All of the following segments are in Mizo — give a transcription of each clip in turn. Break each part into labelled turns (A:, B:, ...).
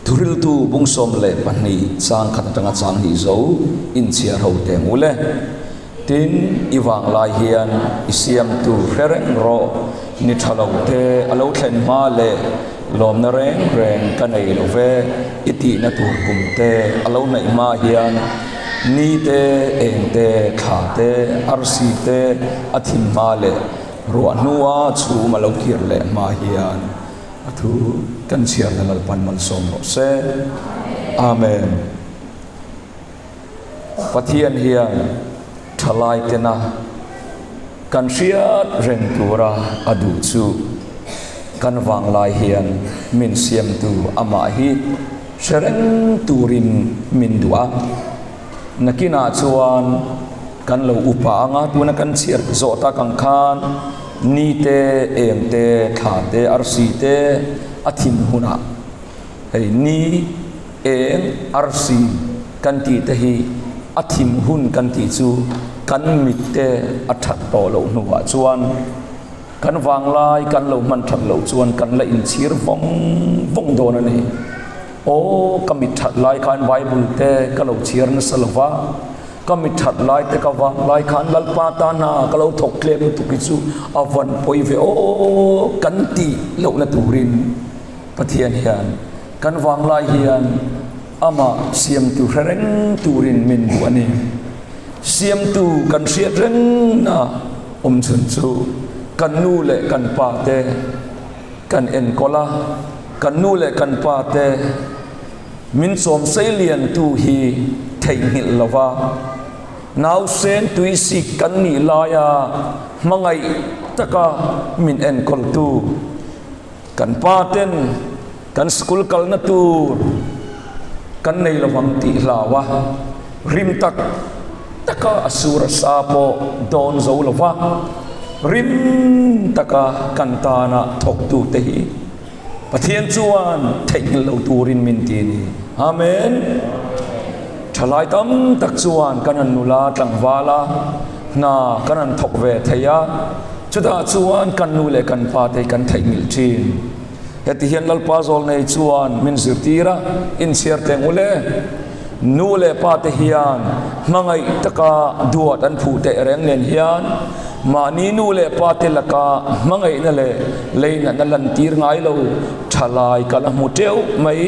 A: Thuhriltu bung 12 chang khat atanga chang hnih zo inchhiar ho teng u le. Tin, i vanglai hian i siamtu hre reng rawh, ni tha lo te a lo thlen hma leh lawmna reng reng ka nei lo ve i tihna tur kum te a lo hnaih hma hian ni te, eng te, thla te, arsi te a thim hma leh ruah hnua chhum a lo kir leh hma hian a thu kan chhiarna Lalpan malsawm rawh se. Amen. Pathian hian thalai tena kan hriat reng tura a duh chu kan vanglai hian min siamtu amah hi hre reng turin min duh a. Nakinah chuan kan lo upa anga tuna kan chhiar zawh tak ang khan ni te, eng te, thla te, arsi te a thim hunah Hei ni eng arsi kan tih te hi a thim hun kan tih chu kan mit te a that tawh loh hnuah chuan kan vanglai kan lo hman that loh chuan kan la inchhir vawng vawng dawn a ni. Aw ka mit that lai khan Bible te ka lo chhiar nasa lo va, ka mit that lai te ka vanglai khan Lalpa tana ka lo thawk tlem lutuk hi chu a van pawi ve aw kan tih lohna turin Pathian hian kan vanglai hian amah siamtu hre reng turin min duh a ni. Siamtu kan hriat rengna awm chhun chu kan nu leh kan pa te kan enkawl a, kan nu leh kan pa te min chawm seiliantu hi theihnghilh lo va, nausen tuisik kan nih laia hmangaih taka min enkawltu, Kan pa ten kan school kalna tur kan nei lovang tih hlau a, rim tak taka a sur a sa pawh dawn zo lova, rim taka kan tana thawktu te hi Pathian chuan theihnghilh lo turin min ti a ni. Amen. Thalai tam tak chuan kan han nula tlangval a, hna kan han thawk ve thei a, Chutah chuan kan nu leh kan pa te kan theihnghilh thin. Heti hian Lalpa Zawlnei chuan min zirtir a, inchhiar teng u le. Nu leh pa te hian hmangaih taka duat an phuh teh reng nen hian mahni nu leh pa te laka hmangaihna leh leinatna lantir ngai lo thalai ka la hmu teuh mai.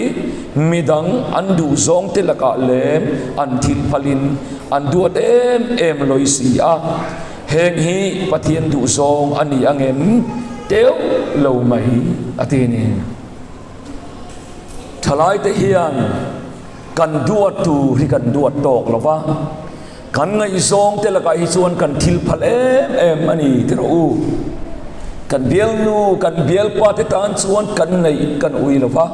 A: Midang an duh zawng te lakah lem an thil phalin an duat em em lawi si a. Heng hi Pathian duhzawng a ni ang em? Teuh lo mai a ti a ni. Thalaite hian kan duat tur hi kan duat tawk lo va, kan ngaihzawng te lakah hi chuan kan thil phal em em a ni ti rawh u. Kan bialnu, kan bialpa te tan chuan kan neih kan ui lo va,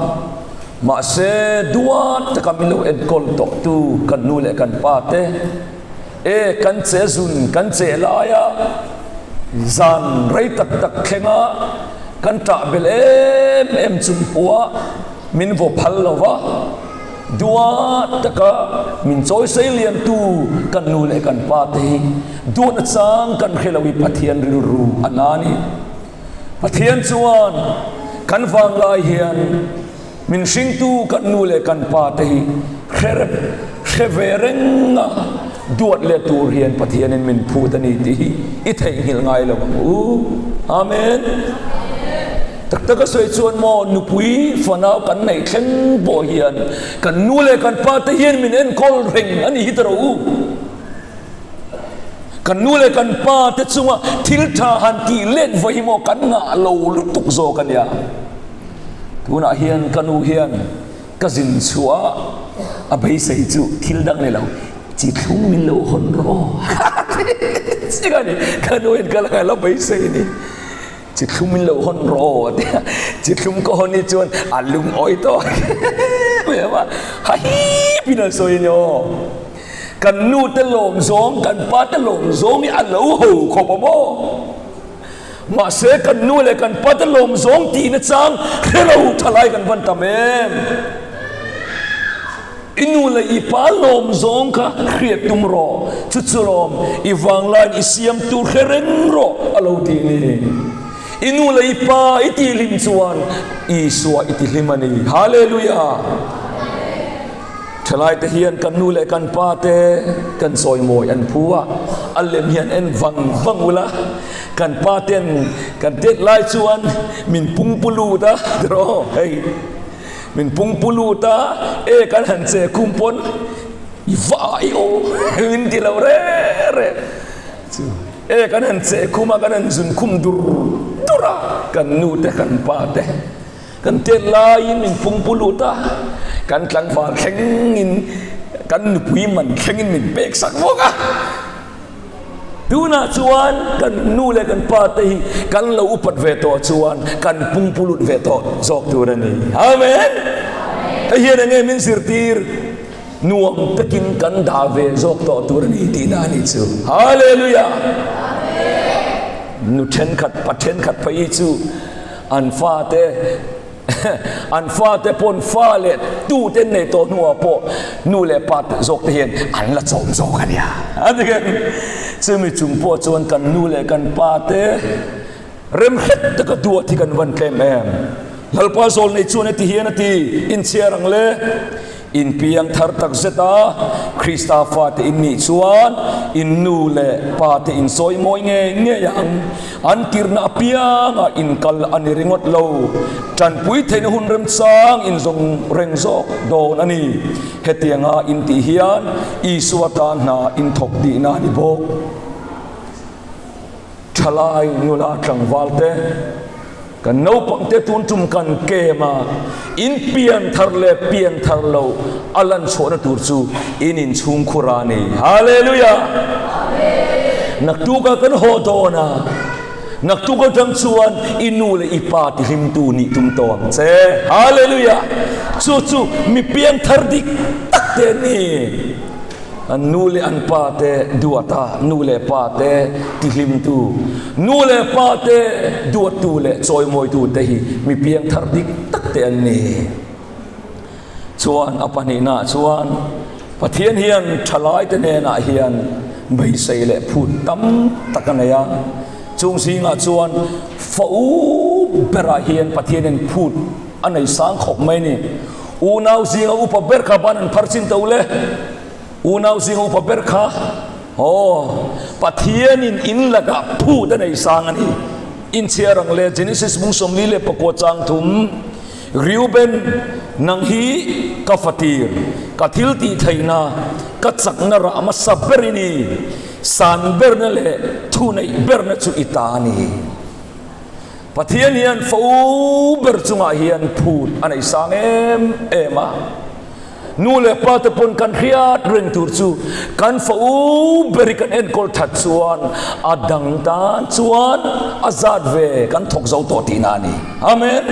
A: mahse duat taka min lo enkawl tawhtu kan nu leh kan pa te, E, kan che zun, kan che lai a, zan rei tak tak thleng a, kan ṭah bel em em chung pawh min vaw phal lo va, duat taka min chawi sei liantu kan nu leh kan pa te hi duatna chang kan hre lo hi Pathian rilru a na a ni. Pathian chuan kan vanglai hian Min hringtu kan nu leh kan pa te hi hre hre ve reng a, duat leh tur hian Pathianin min phut a ni tih hi i theihnghilh ngai lo ang u. Amen. Tak tak a sawi chuan maw nupui fanau kan neih thleng pawh hian kan nu leh kan pa te hian min enkawl reng a ni hi ta rawh u. Kan nu leh kan pa te chunga thil tha han tih let vawi hi maw kan ngah lo lutuk zawk a nia. Tunah hian ka nu hian ka zin chhuah a beisei chu thil dang ni lo, chi thlung min lo hawn rawh chiang a ni. Ka nu hian ka la la beisei ni, chi thlung min lo hawn rawh a ti a, chi thlung ka hawn hi chuan a lungawi tawh mai a, ha hip in a sawi a ni aw. Kan nu te lawm zawng, kan pa te lawm zawng hi a lo ho khawp a maw? Mahse kan nu leh kan pa te lawm zawng tih na chang hre lo thalai kan van tam em? I nu leh i pa lawm zawng kha hriat tum rawh, chu chu lawm i vanglaiin i siam tur hre reng rawh a lo tih ni. I nu leh i pa i tihhlim chuan Isua i tihlim a ni. Hallelujah! Thalaite hian kan nu leh kan pa te kan chawimawi an phu a, a lem hian en vang vang ula, kan pa ten kan tet lai chuan min pungpu lut a, tiraw hei min pungpu lut a, e kan han che khum pawn i va ah i aw min ti lo reng reng chu e kan han che khum a kan han zun khum dur dur a, kan nu te kan pa te. Kan tet laiin min pungpu lut a, kan tlangval thlengin kan nupui man thlengin min pek sak bawk a. Tunah chuan kan nu leh kan pa te hi kan lo upat ve tawh chuan kan pungpu lut ve tawh zawk tur a ni. Amen! Hei hian enge min zirtir? Nuam takin kan dah ve zawk tawh tur a ni tihna a nih chu. Hallelujah! Nu thenkhat, pa thenkhat phei hi chu An fate an fate pawn fa leh tute an nei tawh hnuah pawh nu leh pa zawk te hian an la chawm zawk a nia. A ti khan chumi chung pawh chuan kan nu leh kan pa te rem hret taka duat hi kan van tlem em. Lalpa zawl nei chuan heti hian a ti, Inchhiar ang le. Inpiang thar tak zet a, Krista fate in nih chuan in nu leh pa te in sawi mawi ngei ngei ang. An tirhna apiangah in kal a ni ringawt lo. Tanpui theihna hun remchang in zawng reng zawk dawn a ni. Hetianga in tih hian Isua tan hna in thawk tihna a ni bawk. Thalai nula tlangval te, kan naupang te tun tum kan kem a, in pian thar leh pian thar lo a lan chhuahna tur chu in inchhung khur a ni. Hallelujah! Naktuk ah kan haw dawn a, naktuk atang chuan i nu leh i pa tihlimtu nih tum tawh ang che. Hallelujah! Chu chu mi pian thar dik tak te an ni. An nu leh an pa te duata nu leh pa te tihlimtu, nu leh pa te duattu leh chawimawitu te hi mi piangthar dik tak te an ni. Chuan a pahnihnaah chuan Pathian hian thalaite hnenah hian beisei leh phut tam tak a nei a, chung zingah chuan fa u berah hian Pathianin phut a nei sang khawp mai ni. Unau zinga upa ber kha ban an phar chin to le. Unau zinga upa ber kha aw Pathianin in lakah phut a nei sang a ni. Inchhiar ang le Genesis mung 44 chang thum Reuben nang hi ka fatir ka thil tih theihna ka chakna rah hmasa ber i ni san berna leh thu neih berna chu i ta a ni. Pathian hian fa u ber chungah hian phut a nei sang em em a. Nu leh pa te pawn kan hriat reng tur chu kan fa u ber hi kan enkawl that chuan a dang tan chuan a zat ve kan thawk zo tawh tihna a ni. Amen.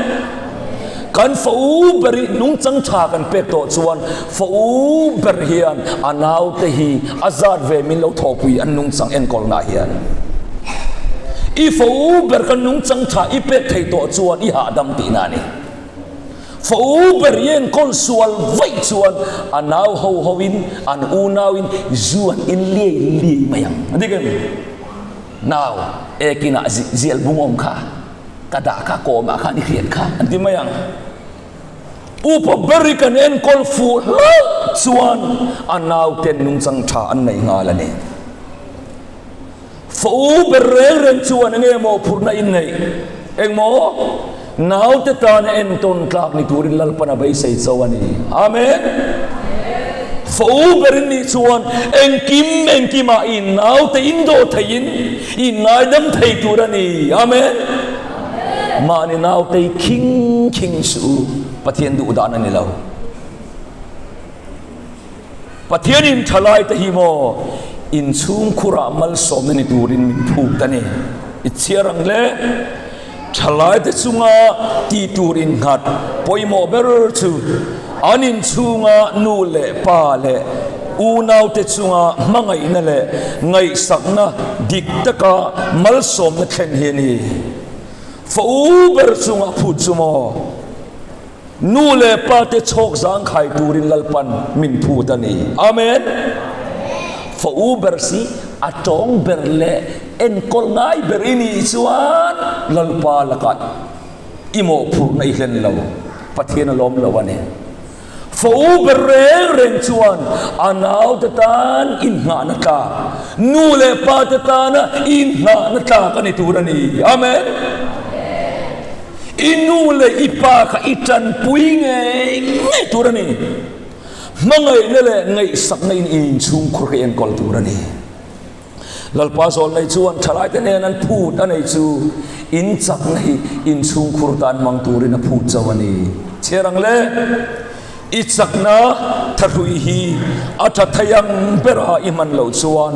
A: Kan fa u ber hi nungchang tha kan pek tawh chuan fa u ber hian a naute hi a zat ve min lo thawhpui an nungchang enkawlna hian. I fa u ber kha nungchang tha i pek thei tawh chuan i hahdam tihna a ni. Fa u ber i enkawl sual vaih chuan a nau ho hoin an unauin zu an in liai liai mai ang. A dik em? Nau, ekinah zial bung awm kha. Ka dah kha kawmah khan i hriat kha an ti mai ang. Upa ber i kan enkawl fuh hlauh chuan a nauten nungchang tha an nei nghal a ni. Fa u ber reng reng chuan enge maw phurhna in neih? Engmaw? Naute tana entawn tlak ni turin Lalpan a beisei cho a ni. Amen. Fa u ber in nih chuan engkim engkimah i naute in dawh theiin i ngaidam thei tur a ni. Amen. Mahni naute i khing khing suh u. Pathian duh dan a ni lo. Pathianin thalaite hi maw inchhungkhurah malsawmna ni turin min phut a ni. I chhiar ang le. Thalaite chunga tih tur innghat pawimawh ber chu an inchhunga nu leh pa leh unaute chunga hmangaihna leh ngaihsakna dik taka malsawmna thlen hi a ni. Fa u ber chunga phut chu maw? Nu leh pa te chhawk zangkhai turin Lalpan min phut a ni. Amen. Fa u ber si. A tawng ber leh enkawl ngai ber i nih chuan Lalpa lakah i mawhphurhna i hlen lo, Pathian a lawm lo a ni. Fo ber reng reng chuan a naute tan inngahna tlak, nu leh pa te tana inngahna tlak a ni tur a ni. Amen. I nu leh i pa kha i tanpui ngei ngei tur a ni. Hmangaihna leh ngaihsakna in inchhungkhur kha i enkawl tur a ni. Lalpa zawlnei chuan thalaite nen an phut a nei chu in chakna hi inchhungkhur tan hmang turin a phut chauh a ni. Chhiar ang le, i chakna thahrui hi a tha thei ang bera i hman loh chuan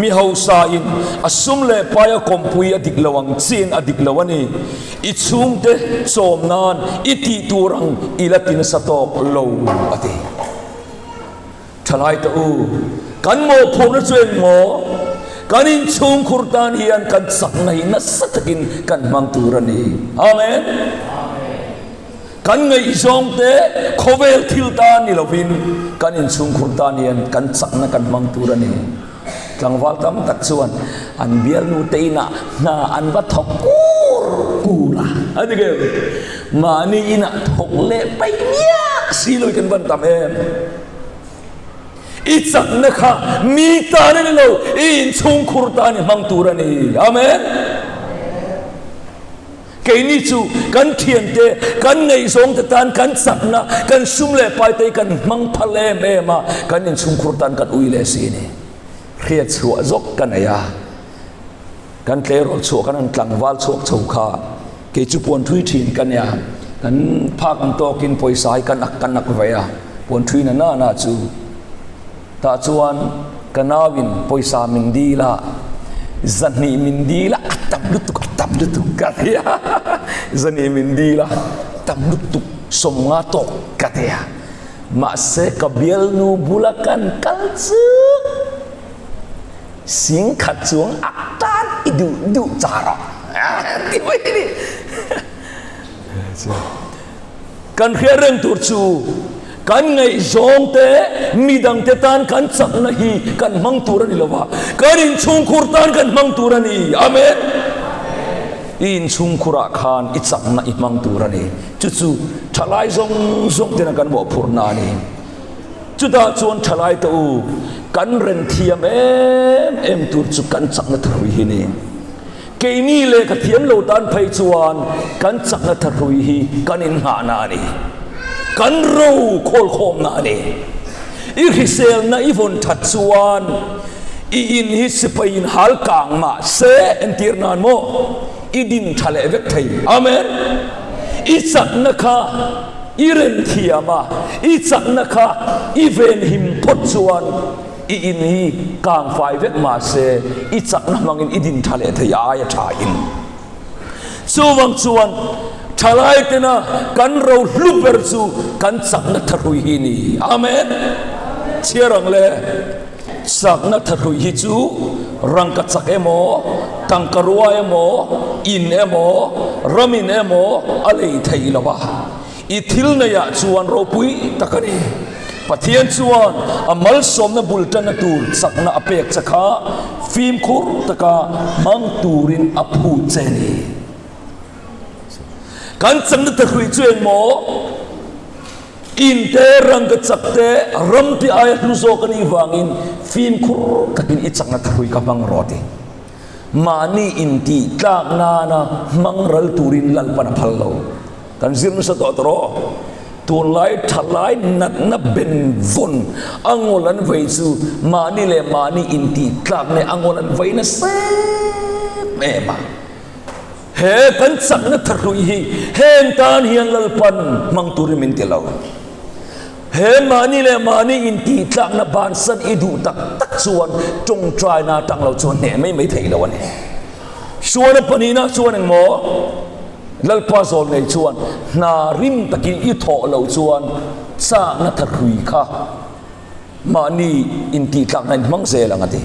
A: mi hausa in a sum leh pai a kawmpui a dik lo ang chiin a dik lo a ni. I chhungte chawm nan i tih tur ang i la ti nasa tawk lo a ti. Thalai te u, kan mawhphurhna chu eng maw? Kan inchhungkhur tan hian kan chakna hi nasa takin kan hmang tur a ni. Amen. Kan ngaihzawng te khawvel thil tan ni lovin kan inchhungkhur tan hian kan chakna kan hmang tur a ni. Tlangval tam tak chuan an bialnu te inah hna an va thawk kur kur a. A dik em? Mahni inah thawk leh paih miah si lo hi kan van tam em? I chakna kha mi tan a ni lo, i inchhungkhur tan i hmang tur a ni. Amen. Keini chu kan thiante, kan ngaihzawngte tan kan chakna, kan sum leh paite hi kan hmang phal em em a, kan inchhungkhur tan kan ui leh si ni. Hriat chhuah zawk ka nei a, kan tleirawl chhuah kan han tlangval chhuak chho kha kei chu puan thui thin ka nia, kan phak ang tawkin pawisa hi kan ak kan ak ve a, puan thui na na na chu. Tah chuan ka nauin pawisa min dil a, zahnih min dil a, a tam lutuk, a tam lutuk ka ti a, zahnih min dil a, tam lutuk sawmnga tawk ka ti a, mahse ka bialnu bula kan kal chu singkhat chuang a tan i duh duh char a ti mai a ni. Kan hriat reng tur chu kan ngaihzawng te, midangte tan kan chakna hi kan hmang tur a ni lo va, kan inchhungkhur tan kan hmang tur a ni. Amen. I inchhungkhurah khan i chakna i hmang tur a ni. Chu chu thalai zawng zawng tena kan mawhphurhna a ni. Chutah chuan thalai te u, kan ren thiam em em tur chu kan chakna tharui hi ni. Keini lehkha thiam lo tan phei chuan kan chakna thahrui hi kan innghahna a ni. Kan ro khawlkhawmna a ni. I hriselna i vawn that chuan i in hi sipai in hal kang mah se entir nan maw i din tha leh vek thei. Amen. I chakna kha i ren thiam a, i chakna kha i venhim phawt chuan I in hi kang fai vek mah se i chakna hmangin i din tha leh thei a aia tha in. Chuvang chuan thalai tena kan ro hlu ber chu kan chakna thahrui hi ni. Amen. Chhiar ang le. Chakna thahrui hi chu rangka chak emaw, tangka rua emaw, in emaw, ram in emaw a lei thei lo va. I thil neiah chuan ropui tak a ni. Pathian chuan a malsawmna bul tanna tur chakna a pek che kha fimkhur taka hmang turin a phut che a ni. Kan chakna thahrui chu engmaw? In te, rangka chak te, ram te aia hlu zawk a nih vangin fimkhur takin i chakna thahrui kha hmang rawh a ti. Mahni intih tlak nana hmang ral turin Lalpan a phal lo. Kan zir nasa tawh tawh rawh. Tunlai thalai natna ben vawn a ngawl an vei chu mahni leh mahni intih tlak leh a ngawl an vei nasa em em a. He kan chakna thahrui hi heng tan hian Lalpan hmang turin min ti lo. He mahni leh mahni intihtlakna bansan i duh tak tak chuan tawngtaina atang lo chuan hneh mai mai theih lo a ni. Suana pahnihna chuan engmaw? Lalpa zawl ngei chuan hna rim takin i thawh loh chuan chakna thahrui kha mahni intihtlakna in hmang zel ang a ti.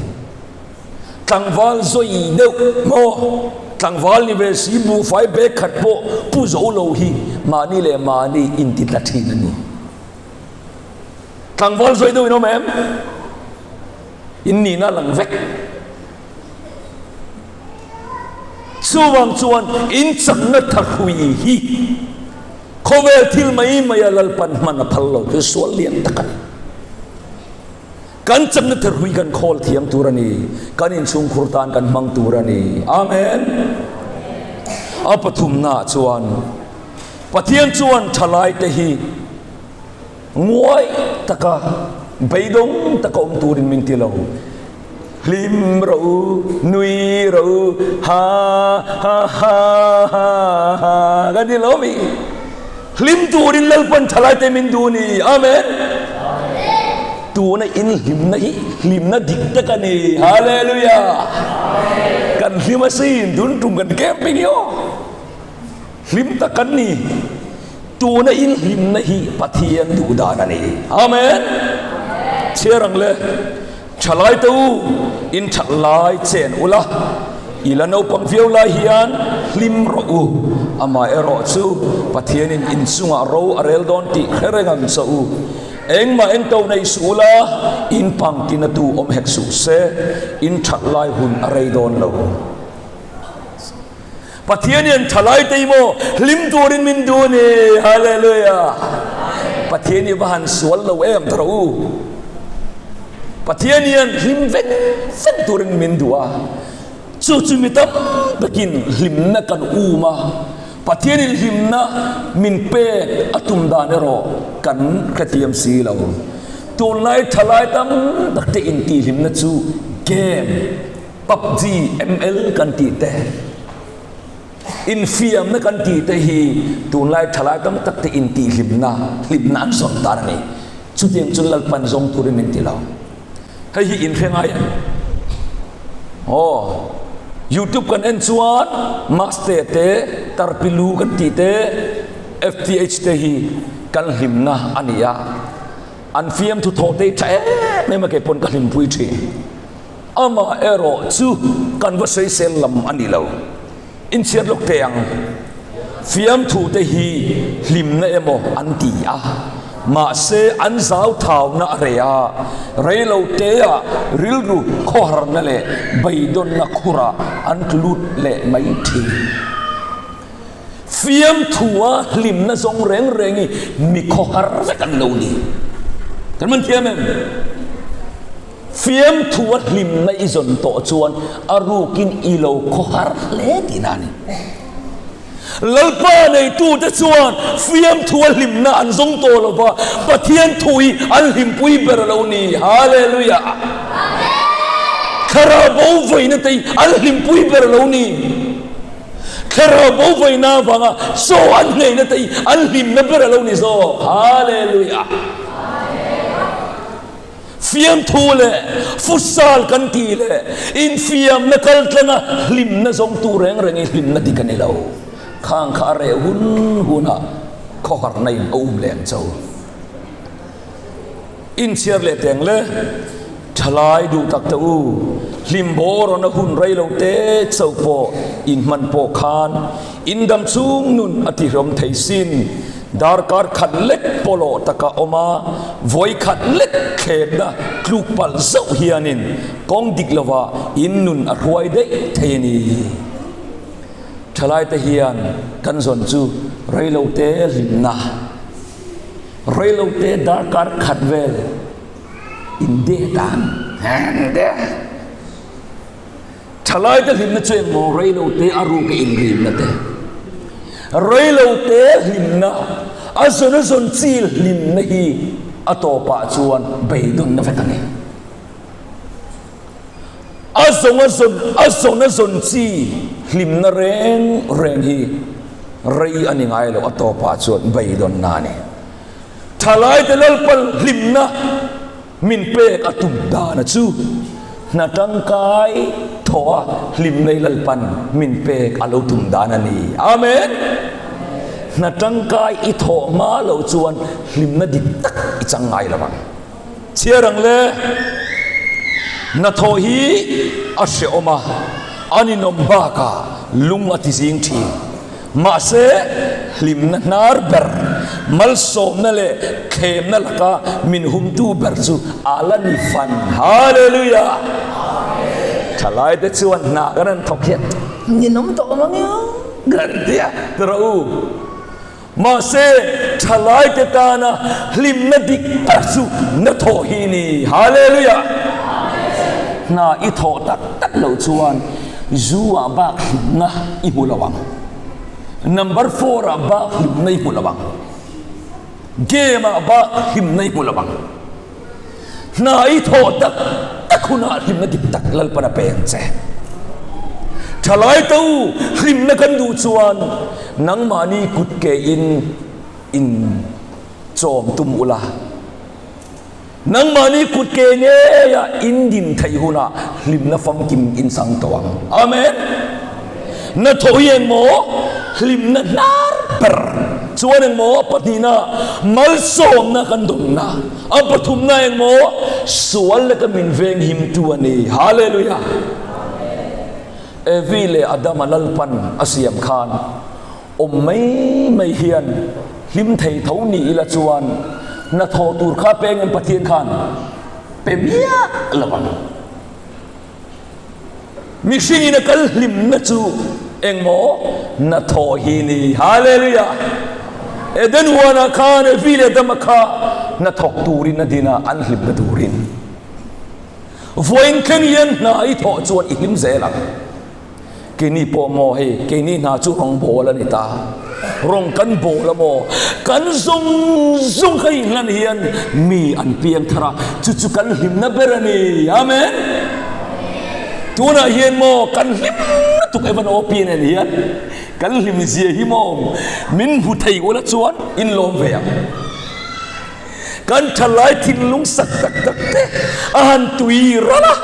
A: Tlangval zawi deuh maw? Tlangval ni ve si buhfai bag khat pawh pu zo lo hi mahni leh mahni intitla thin a ni. Tlangval zawi deuh in awm em? In nihna a lang vek. Chuvang chuan in chakna thahrui hi khawvel thil mai maia Lalpan hman a phal lo chu sual lian tak a ni. Kan chakna thahrui kan khawl thiam tur a ni. Kan inchhungkhur tan kan hmang tur a ni. Amen. A pathumnaah chuan Pathian chuan thalaite hi Nguai taka beidawng taka awm turin min ti lo. Hlim rawh u, nui rawh u, ha ha ha ha ha kan ti lo mi. Hlim turin Lalpan thalaite min duh ni. Amen. Tuna in hlimna hi hlimna dik tak a ni. Hallelujah. Kan hlim asin tun tum kan camping hi aw. Hlim tak kan ni. Tuna in hlimna hi Pathian duh dan a ni. Amen. Chhiar ang le. Thalai te u, in that lai chen ula, i la naupang viau lai hian hlim rawh u. Amah erawh chu Pathianin in chungah ro a rel dawn tih hre reng ang che u. Engmah engto nei suh ula, in pangtina tu awm hek suh se, in that lai hun a rei dawn lo. Pathian hian thalai te hi maw hlim turin min duh a ni. Hallelujah. Pathian hi va han sual lo em ta rawh u. Pathian hian hlim vek vek turin min duh a. Chu chu mi tam takin hlimna kan um a. Pathianin hlimna min pek a tum dan erawh kan hrethiam si lo. Tunlai thalai tam tak te intihhlimna chu game. Pubg, ML kan tih te, infiamna kan tih te hi tunlai thalai tam tak te intihhlimna, hlimna an zawn tan a ni. Chutiang chu Lalpan zawng turin min ti lo. Hei hi inhre ngai em? Aw, YouTube kan en chuan Maste te, Tarpilu kan tih te, FTH te hi kan hlimna a ni a. An fiamthu thawh te hi tha em em a keipawn ka hlimpui thin. Amah erawh chu kan va sawisel lam a ni lo. Inchhiat lawk teh ang. Fiamthu te hi hlimna emaw an ti a, mahse an zauthauna a rei a, rei lo teah rilru khawharna leh beidawnna khurah an tlu lut leh mai thin. Fiamthua hlimna zawng reng reng hi mi khawhar vek an lo ni. Kan man thiam em? Fiamthua hlimna i zawn tawh chuan a rukin i lo khawhar hle tihna a ni. Lalpa neitute chuan fiamthua hlimna an zawng tawh lo va, Pathian thu hi an hlimpui ber a lo ni. Hallelujah! Thlarau bo vawiina te hi an hlimpui ber a lo ni. Thlarau bo vawiina avanga chaw an hneihna te hi an hlimna ber a lo ni zawk. Hallelujah! Fiamthu leh futsal kan tih leh infiamna kaltlanga hlimna zawngtu reng reng hi hlimna dik a ni lo. Khang kha a reh hun hunah khawharna in a um leh ang cho. Inchhiar leh teng le thalai duh tak te u, hlim bawrawna hun rei lo te chauh pawh inhman pawh khan indam chung nun a tihlawm thei sin. Darkar khat lek pawlawh taka awm a, vawi khat lek thlemna tluk palh zauh hianin kawng dik lovah in nun a hruai daih thei a ni. Thalaite hian kan zawn chu reilote hlimna, reilote darkar khat vel in dan. Thalaite hlimna chu engmaw reilote a ruka inrimna te, reilote hlimna, a zawn a zawn chi hlimna hi a tawpah chuan beidawnna vek a ni. A zawng a zawn, a zawn a zawn chi hlimna reng reng hi rei a ni ngai lo, a tawpah chuan beidawnna a ni. Thalaite Lalpal hlimna Min pek a tum dana chu hna tangkai thaw a hlimnei Lalpan min pek a lo tum dan a ni. Amen. Hna tangkai i thawh hma lo chuan hlimna dik tak i chang ngai lo ang. Chhiar ang le. Hna thawh hi a hrehawm a, a ninawm bakah lung a ti zing thin. Mahse, hlimna hnar ber, malsawmna leh thlemna laka min humtu ber chu a la ni fan. Hallelujah! Thalaite chuan hna kan han thawk hian. Ninawm tawh mang e aw kan ti a, ti rawh u. Mahse, thalaite tana hlimna dik tak chu na thawh hi ni. Hallelujah! Hna i thawh tak tak loh chuan zu ah bak hlimna i hmu lo ang. Number four ah bak hlimna i hmu lo ang. Game ah bak hlimna i hmu lo ang. Hna i thawh tak tak hunah hlimna dik tak Lalpan a peng che. Thalai to hlimna kan duh chuan nangmahni kut ke in in chawm tum ula. Nangmahni kut ke ngeia in din theih hunah hlimna famkim in chang tawh ang. Amen. Na thawh hi engmaw hlimna hnar ber chuan engmaw pahnihna malsawmna kan dawnna a pathumna engmaw sual laka min veng himtu a ni. Hallelujah! Evi leh Adama Lalpan a siam khan awm mai mai hian hlim thei tho ni ila chuan hnathawh tur kha peng em Pathian khan pe miah lo ang. Mihringin a kal hlimna chu engmaw hnathawh hi ni. Hallelujah! Eden huanah khan Evi leh Adama kha hnathawk turin a din a, an hlimna turin. Vawiin thleng hian hna i thawh chuan i hlim zel ang. Keini pawh maw hei, keini hna chu rawngbawl a ni ta. Rawng kan bawl a maw? Kan zawng zawng kha inhlan hian mi an piang thar a, chu chu kan hlimna ber a ni. Amen. Tunah hian maw kan hlim lutuk Evan OP nen hian kan hlim zia hi maw min hmu thei ula chuan in lawm ve ang. Kan thalai thinlung sak tak tak te a han tui ral a,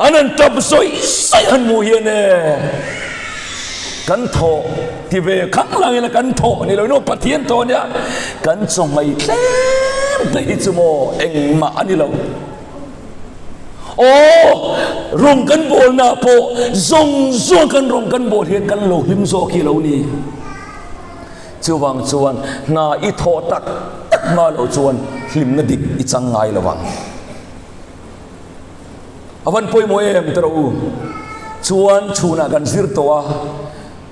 A: an han tap zawih zawih han hmuh hian e kan thawh ti ve khang lang ila kan thawh ni lo in aw Pathian thawh ania kan chawngaih tlem te hi chu maw engmah a ni lo. Aw rawng kan bawlna pawh zawng zawng kan rawng kan bawl hian kan lo hlim zawk hi lo ni. Chuvang chuan hna i thawh tak tak hma loh chuan hlimna dik i chang ngai lo ang. A van pawimawh em tawh u. Chuan chhunah kan zir tawh a,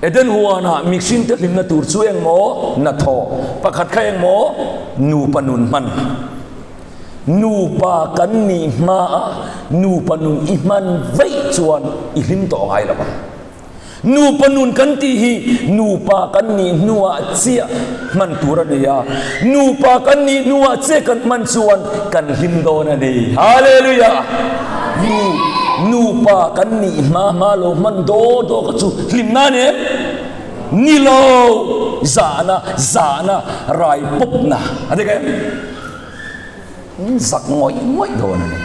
A: Eden huanah mihringte hlimna tur chu engmaw na thawh, pakhat kha engmaw nupa nun hman. Nupa kan nih hmaa nupa nun i hman vaih chuan i hlim tawh ngai lo ang. Nupa nun kan tih hi nupa kan nih hnuah chiah hman tur a ni a, nupa kan nih hnuah chiah kan hman chuan kan hlim dawn a ni. Hallelujah! Nu, nupa kan nih hma hma lo hman daw daw kha chu hlimna a ni em? Ni lo! Zahna, zahna, rai pawpna a dik em? Zak ngawih ngawih dawn a ni.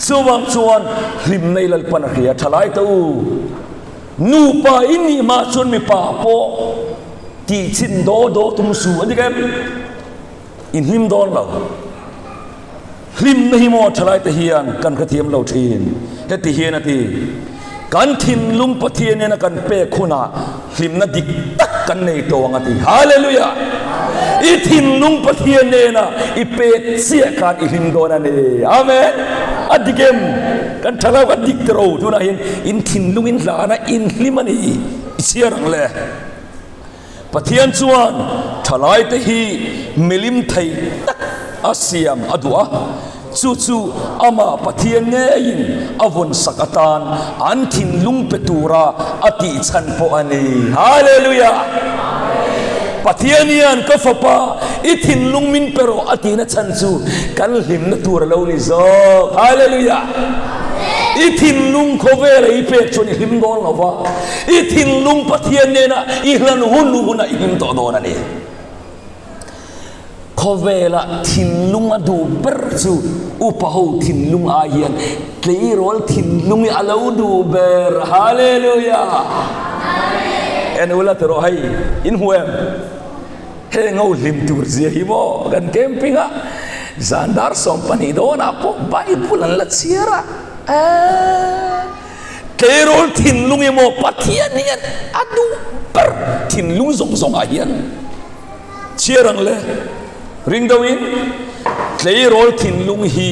A: Chuvang chuan hlimna i Lalpan a hria thalai ta u. Nupa i nih hma chuan mipa pawh tih chhin daw daw tum su a dik em? I hlim dawn lo. Hlimna hi maw thalai te hian kan hrethiam lo thin. Heti hian a ti, Kan thinlung Pathian nena kan pek hunah hlimna dik tak kan nei tawh ang a ti. Hallelujah! I thinlung Pathian nena i pek chiah khan i hlim dawn a ni. Amen! A dik em? Kan tha lo, a dik tawh ro. Tunah hian in thinlung in hlan a, in hlim a ni. I chhiar ang le. Pathian chuan thalaite hi milim thei tak a siam a duh a, chu chu amah Pathian ngeiin a vawnsak atan an thinlung pe tura a tih chhan pawh a ni. Hallelujah! Pathian hian ka fapa i thinlung min pe rawh a tihna chhan chu kan hlimna tur a lo ni zawk. Hallelujah! I thinlung khawvela i pek chuan i hlim dawn lo va. I thinlung Pathian nena i hlan hun hunah i hlim tawh dawn a ni. Khawvela thinlung a duh ber chu upa ho thinlung ai hian tleirawl thinlung hi a lo duh ber. Hallelujah! En ula ti rawh hei, in hmu em? Heng ho hlim tur zia hi maw kan camping a zan dar 12 dawnah pawh Bible an la chhiar a. Eeee. Tleirawl thinlung emaw Pathian hian a duh ber thinlung zawng zawngah hian chhiar ang le. Ring deuhin tleirawl thinlung hi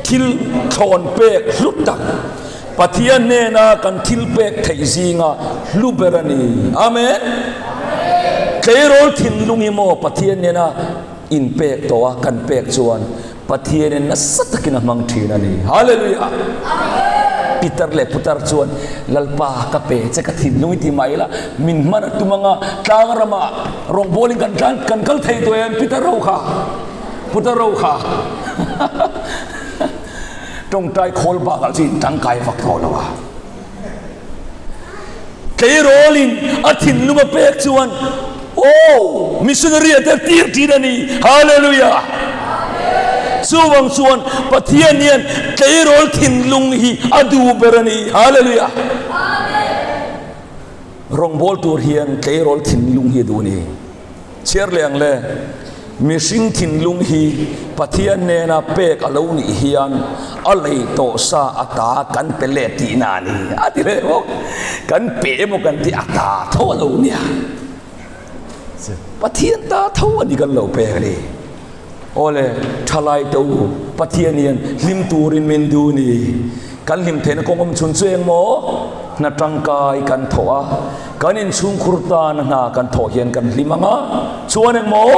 A: thil thlawn pek hlut tak. Pathian hnena kan thil pek theih zinga hlu ber a ni. Amen. Tleirawl thinlung hi maw Pathian hnena inpek tawh a kan pek chuan Pathianin nasa takin a hmang thin a ni. Hallelujah! Pitar leh putar chuan Lalpa ka pe che ka thinlung i ti mah ila min hman a tum anga tlang ramah rawngbawlin kan tlan kan kal thei tawh em pitar ho kha putar ho kha tawngtai khawl bakah chu in tangkai vak tawh lo a. Tleirawlin a thinlung a pek chuan Aw! Missionary a tel tir thin a ni. Hallelujah! Chuvang chuan Pathian hian tleirawl thinlung hi a duh ber a ni. Hallelujah! Rawngbâwl tur hian tleirawl thinlung hi a duh a ni. Chhiar leh ang le, mihring thinlung hi Pathian nena pek a lo nih hian a lei tawh sa a ta kan pe let tihna a ni a ti leh bawk. Kan pe emaw kan tih a ta tho a lo nia. Pathian ta tho a ni kan lo pek a ni. Awle, thalai te u, Pathian hian hlim turin min duh ni. Kan hlim theihna kawng awm chhun chu eng maw? Hna tangkai kan thawh a, kan inchhungkhur tana hna kan thawh hian kan hlim ang a, chuan eng maw?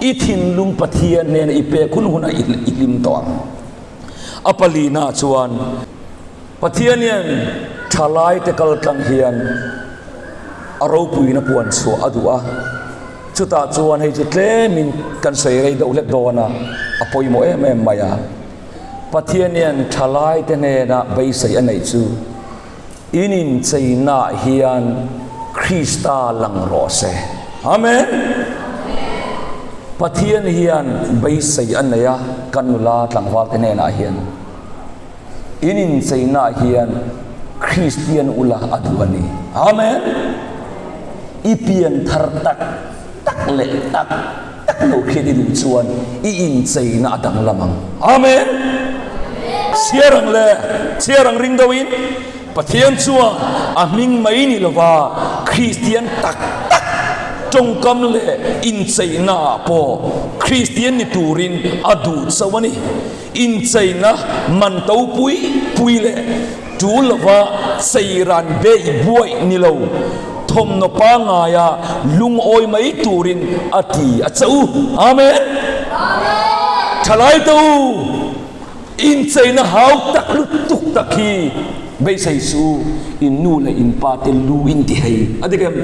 A: I thinlung Pathian hnena i pek hun hunah i hlim tawh ang. A palina chuan Pathian hian thalai te kal tlang hian a ropuina puan chhuah a duh a. Chutah chuan hei chu tlemin kan sawi rei deuh hlek dawn a, a pawimawh em em mai a. Pathian hian thalaite hnena beisei a neih chu in incheinaah hian Krista lang rawh se. Amen! Pathian hian beisei a nei a kan nula tlangvalte hnenah hian. In incheinaah hian Kristian ula a duh a ni. Amen! I pian thar tak tak leh tak tak lo khian i duh chuan i incheina a danglam ang. Amen! Chhiar ang le, chhiar ang ring deuhin Pathian chuan a hming mai ni lova Kristian tak tak tawngkam leh incheinaah pawh Kristian ni turin a duh chauh a ni. Incheina man to pui pui leh tul lova cheiran beih buaih ni lo, thawmhnaw pangaia lungawi mai turin a ti a che u. Amen! Thalai te u, incheina hau tak lutuk tak hi beisei suh u, in nu leh in pa te lu in ti hei a dik em?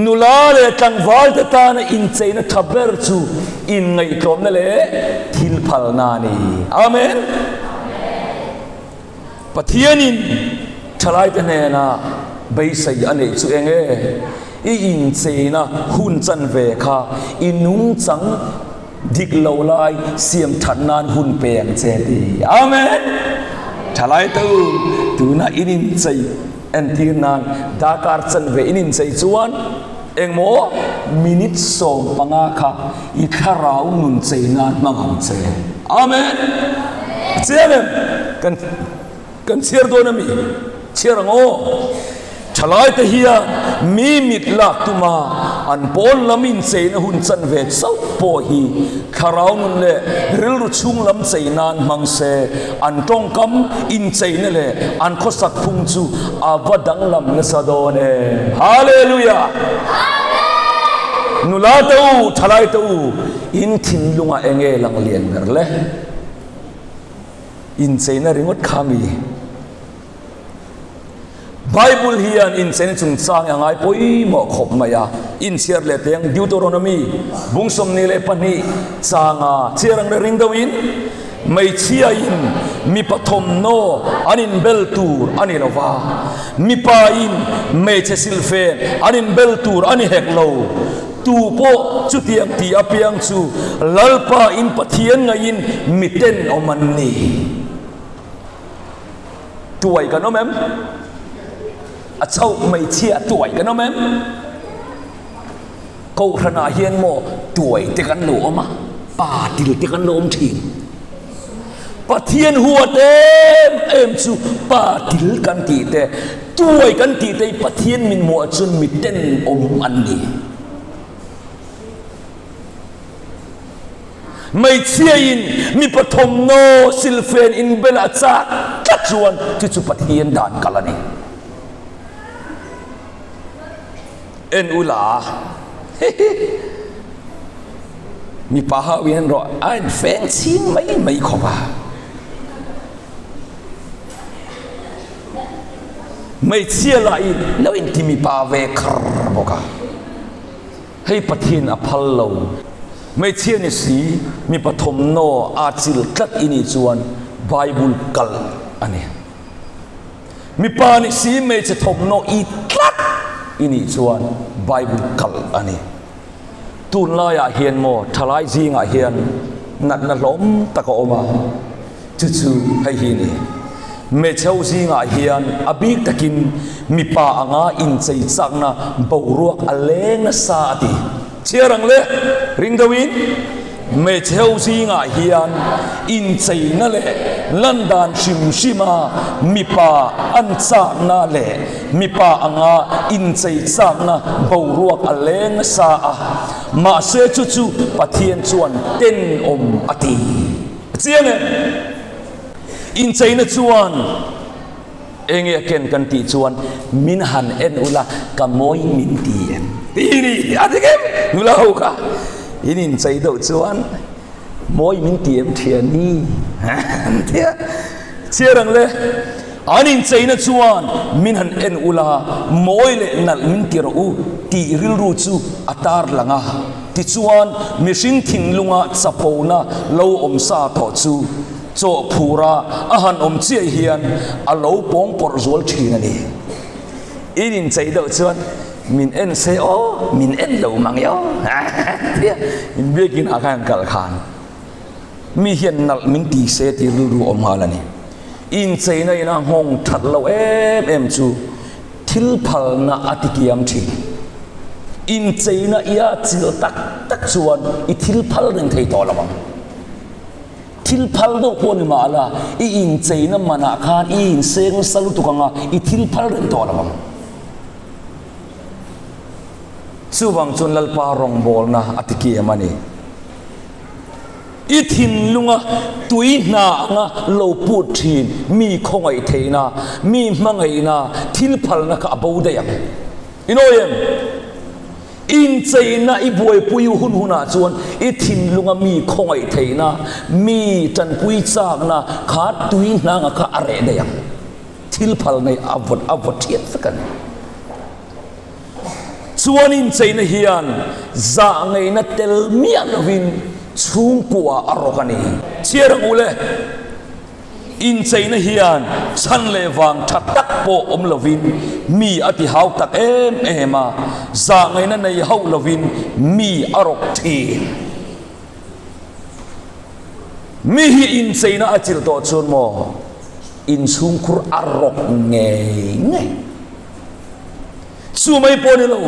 A: Nula leh tlangvalte tana incheina tha ber chu inngaihtlawmna leh thil phalna a ni. Amen. Pathianin thalaite hnena beisei a neih chu eng nge? I incheina hun chanve kha i nungchang dik lo lai siam that nan hun pe ang che ti. Amen. Thalaite u, tuna in inchei Entir nan darkar chanve in inchei chuan engmaw minute 15 kha i thlarau nun chei nan hmang ang che. Amen. A chiang em? Kan kan chhiar dawn a mi? Chhiar ang aw. Thalaite hian mi mit lak tuma an pawn lam incheina hun chanve chauh pawh hi thlarau nun leh rilru chhung lam chei nan hmang se An tawngkam incheina leh an khawsak phung chu a va danglam nasa dawn em! Hallelujah! Nula te u, thalai te u, in thinlungah eng nge lang lian ber le? Incheina ringawt kha mi? Bible hian incheina chungchang a ngai pawimawh khawp mai a, inchhiar leh teng Deuteronomy bung 22 changa chhiar ang reng deuhin hmeichhiain mipa thawmhnaw an inbel tur a ni lo va, mipain hmeichhe silhfen an inbel tur a ni hek lo. Tu pawh chutiang ti apiang chu Lalpa in Pathian ngaiin miten awm an ni. Tuai kan awm em? A chauh hmeichhia tuai kan awm em? Kohhranah hian maw tuai te kan lo awm a, pa til te kan lo awm thin. Pathian huat em em chu pa til kan tih te, tuai kan tih te hi Pathian min hmuh ah chuan miten awm an ni. Hmeichhiain mipa thawmhnaw silfen inbel a chak tlat chuan chu chu Pathian dan kal a ni. En ula, hihi, mipa ho hian rawh a infeng chhing mai mai khawp a. Hmeichhia lahin lo inti mipa ve khar bawk a. Hei Pathian a phal lo. Hmeichhia ni si, mipa thawmhnaw a chil tlat i nih chuan Bible kalh a ni. Mipa ni si, hmeichhe thawmhnaw i tlat i nih chuan Bible kalh a ni. Tunlaiah hian maw thalai zingah hian natna hlawm tak a awm a. Chu chu hei hi ni. Hmeichhe ho zingah hian a bik takin mipa anga inchei chakna boruak a leng nasa a ti. Chhiar ang le, ring deuhin hmeichhe ho zingah hian incheina leh landan hrim hrima mipa an chakna leh mipa anga inchei chakna boruak a leng nasa a, mahse chu chu Pathian chuan tenawm a ti. A chiang e. Incheina chuan enge a ken kan tih chuan min han en ula ka mawi min ti em tih ni a dik em nula ho kha in inchei deuh chuan mawi min ti em thiani an tia chhiar ang le an incheina chuan min han en ula mawi leh nalh min ti rawh u tih rilru chu a tar lang a. Tichuan, mihring thinlunga chapona lo awm sa tawh chu chaw phura a han awm chiah hian a lo pawng pawrh zual thin a ni. In inchei deuh chuan min en se aw, min en lo mang e aw tia inbiakin ah khan kal khan mi hian nalh min ti se tih rilru awm nghal a ni. Incheina ina nghawng that loh em em chu Thil phalna a ti kiam thin. Incheina i a chilh tak tak chuan i thil phal reng thei tawh lo ang. Thil phal deuh pawh ni mah la, i incheina manah khan i inseng nasa lutuk ang a, i thil phal reng tawh lo ang. Chuvang chuan Lalpa rawngbawlna a ti kiam a ni. I thinlunga tui hna anga lo put thin mi khawngaih theihna, mi hmangaihna, thil phalna kha a bo daih ang. I nawi em? Incheina i buaipui hun hunah chuan i thinlunga mi khawngaih theihna, mi tanpui chakna kha tui hna anga kha a reh daih ang. Thil phalna hi a vawt a vawt thiat vek a ni. Chuan incheina hian zah ngeihna tel miah lovin chhungkua a rawk a ni. Chhiar ang u le, incheina hian chhan leh vang tha tak pawh awm lovin mi a ti hau tak em em a, zah ngeihna nei hauh lovin mi a rawk thin. Mi hi incheina a chilh tawh chuan maw inchhungkhur a rawk ngei ngei. Chu mai pawh ni lo,